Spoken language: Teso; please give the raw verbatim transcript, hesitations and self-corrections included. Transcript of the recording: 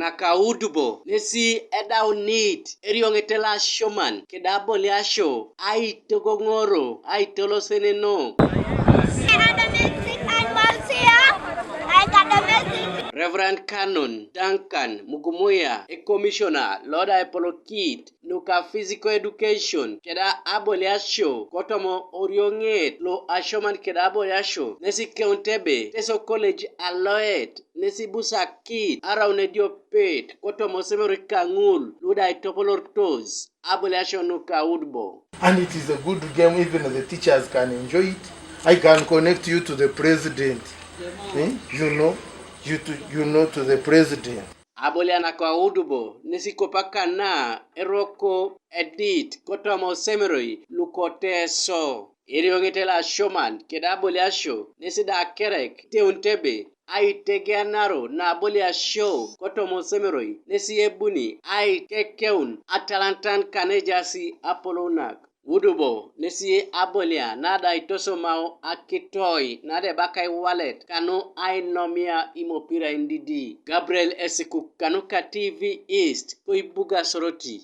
Nakaudubo nesi edaunit erioŋet lo asioman keda aboliasio aitogoŋoro aitoloseneno. Reverend Canon Duncan Mugumuya, ekomisiona loda epolokit nuka physical education keda aboliasio kotoma orioŋet lo asioman keda aboliasio nesi keunit ebe Teso College Aloet nesi busakit araun ediopet kotoma osemeroi kaŋul luda itopoloritos aboliasio nuka udubo. And it is a good game, even the teachers can enjoy it. I can connect you to the president. Eh? You know, you to, you know, to the president. Abolian nakaudubo nesi kopakana eroko edit kotoma osemeroi luko Teso. Erioŋet lo asioman keda aboliasio nesi da kerek keunit ebe aitegeanaro na aboliasio kotoma osemeroi nesi ebuni aitekeun atalantan kanejaas apolounak. Udubo nesi abolia nada itosomau akitoi nada ebaka iwalet kanu ainomia imopira indidi. Gabriel Esikuk kanuka T V East koibuga Soroti.